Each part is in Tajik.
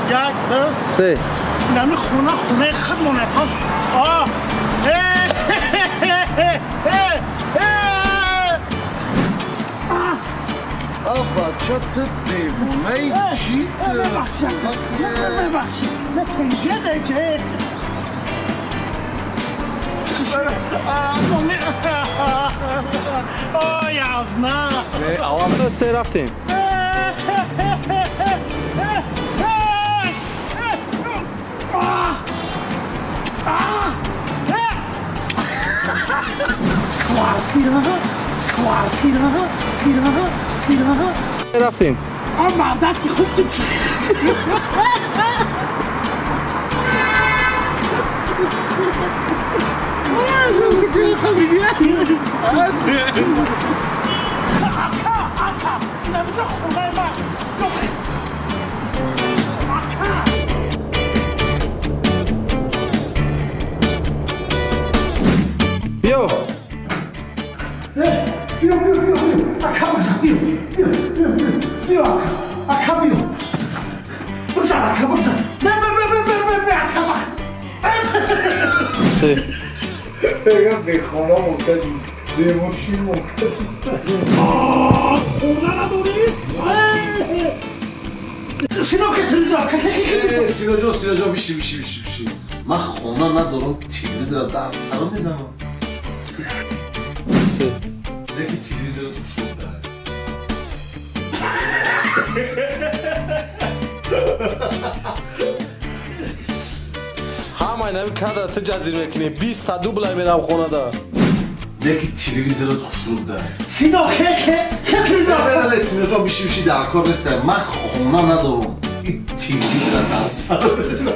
Як, ду, се. Нами хона, хонаи худмон ефам. А! Э! Э! Э! А бача, ту девонаи чӣ? Бебахши, бебахши. Тенҷе деҷе. О, язна. Аввал, ду, се, рафтем. Квартира, квартира, тира, тира. Рафтем. А мардак ки хуб ту чи? Ака, ака, инамиҷа хонаи ман. Ака. Биё. Биё, биё, биё, биё. Ака, бигзар, биё, биё, биё, биё, биё, ака, ака, биё. Бигзар, ака, бигзар. Не, не, не, не, не, не, не, ака, бах. Се. Бехона мондадӣ, бемошин мондадӣ. Хона надорӣ? Сино, ки телевизор. Синоҷон, Синоҷон, биши, биши, биши, биши. Ман хона надорам, телевизора дар сарам мезанам. Се. Яки телевизора тушуда. Ҳамаи нави кадра ту ҷазир мекунӣ, 20-та дублай мерам хонада. Яки телевизора хушруда. Сино, хе, хе, хе, телевизор. Не, не, Синоҷон, биши, биши, дар кор нест. Ман хона надорам, и телевизора дар сарам мезанам.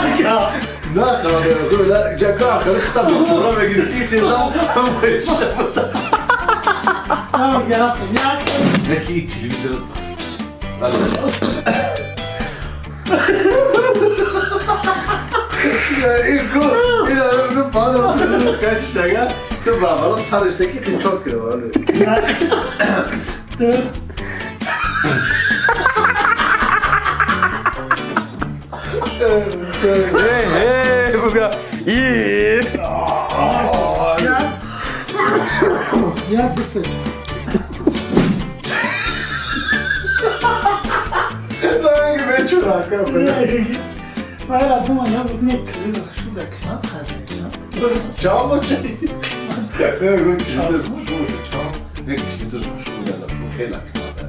Ака. На, ҷака ахири хита бечора мегири, ки хизам. Як. Яки и телевизора. Бале. Ику, ина падам каштага, ту бабало сараш таки қинчот кира, бале. Як, ду. Э, буга и. Як, як, ду, се. Бечора ака. Майра дума я буд не телевизор шуда кнап хардеша. Чао бочи. Не, гу телевизор хушу боша, чао. Як телевизор хушу буда, хеле акмада.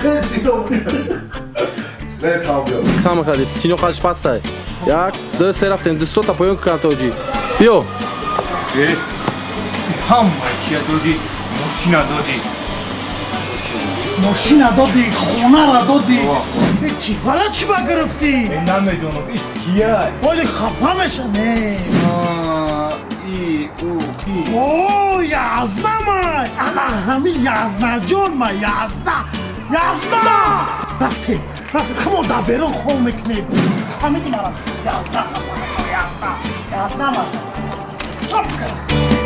Хеле сино. Не, там биё. Кам хади сино қаш пастай. Як, ду, се, рафтем. Дустота поён кан, тоҷи. Биё. Ҳама чия додӣ, мошина додӣ. Мошина додӣ, хонара додӣ. Кифара чӣ ба гирифтӣ? Намедонам, и кия. Оли хафа меша, не? И ӯ ки? О, язна май. Ана ҳами язнаҷон май, язна. Язна. Рафтем, рафтем. Хамо дар берун хоб мекунем. Ҳамиди мара. Язна хафа меша, язна. Язна май. Чоп кардам.